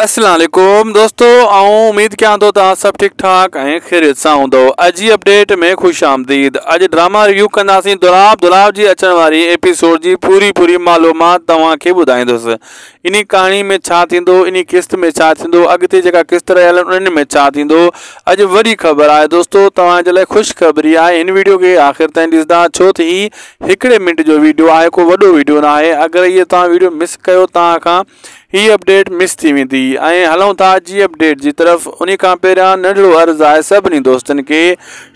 اسلام عليڪم دوستو آئون اميد ڪيان ٿو توهان سڀ ٺيڪ ٺاڪ ۽ خيريت سان هوندو اڄ جي اپڊيٽ ۾ خوش آمديد اڄ ڊراما ريويو ڪنداسين دولاب دولاب جي اچڻ واري ايپيسوڊ جي پوري پوري معلومات توهان کي ٻڌائيندس انهي ڪهاڻي ۾ ڇا ٿيندو انهي قسط ۾ ڇا ٿيندو اڳتي جيڪا قسط رهيل آهن انهن ۾ ڇا ٿيندو اڄ وڏي خبر آهي دوستو توهان جي لاء خوش خبري آهي هن ويڊيو کي آخر تائين ڏسندا ڇو ته هي هڪڙي منٽ جو ويڊيو آهي ڪو وڏو ويڊيو نه آهي اگر هي توهان ويڊيو مس ڪيو توهان کان هي اپڊيٽ مس ٿي ويندي ۽ هلون ٿا جي اپڊيٽ جي طرف انهي کان پهريان ننڍڙو عرض آهي سڀني دوستن کي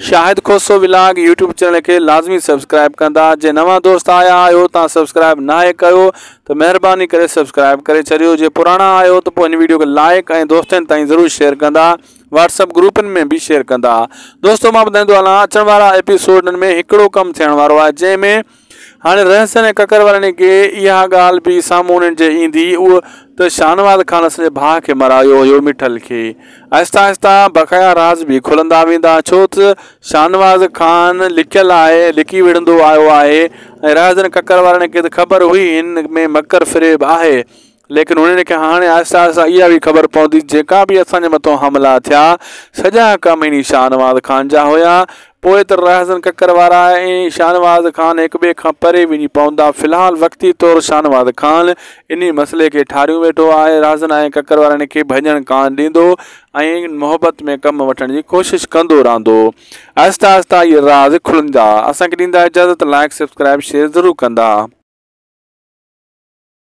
Shahid Khoso vlog YouTube channel کي لازمي سبسڪرائب ڪندا جي نوان دوست آيا آهيو تان سبسڪرائب ناهي ڪيو ته مهرباني ڪري سبسڪرائب ڪري ڇڏيو جي پراڻا آهيو ته پوء هن ويڊيو کي لائڪ ۽ دوستن تائين ضرور شيئر ڪندا واٽس اپ گروپن ۾ به شيئر ڪندا دوستو مان ٻڌائيندو هلان اچڻ وارا ايپيسوڊن ۾ هڪڙو ڪم ٿيڻ وارو آهي جنهن ۾ هاڻي رهسن ۽ ڪڪر وارن کي اها ڳالهه به سامهون انهن جي ايندي اهو ته شاهنواز خان اسان جي ڀاء کي مرايو هيو مٺل کي. آهسته آهسته بقايا راز به کلندا ويندا ڇو ته شاهنواز خان لڪيل آهي لڪي وڙهندو آيو آهي ۽ رهزن ڪڪر وارن کي ته خبر هئي هن ۾ مڪر فريب آهي ليڪن هنن کي هاڻي آهستي آهستي اها به خبر پوندي جيڪا به اسان جي مٿان حملا ٿيا سڄا ڪم انهي شاهنواز خان جا هيا پوء ته رهزن ڪڪر وارا ۽ شاهنواز خان هڪ ٻئي کان پري وڃي پوندا في الحال وقتي طور شاهنواز خان انهي مسئلي کي ٺاريون ويٺو آهي رهزن ۽ ڪڪر وارن کي ڀڄڻ ڪانه ڏيندو ۽ محبت ۾ ڪم وٺڻ جي ڪوشش ڪندو رهندو آهستي آهستي اهي راز کلندا اسان کي ڏيندا اجازت لائڪ سبسڪرائب شيئر ضرور ڪندا.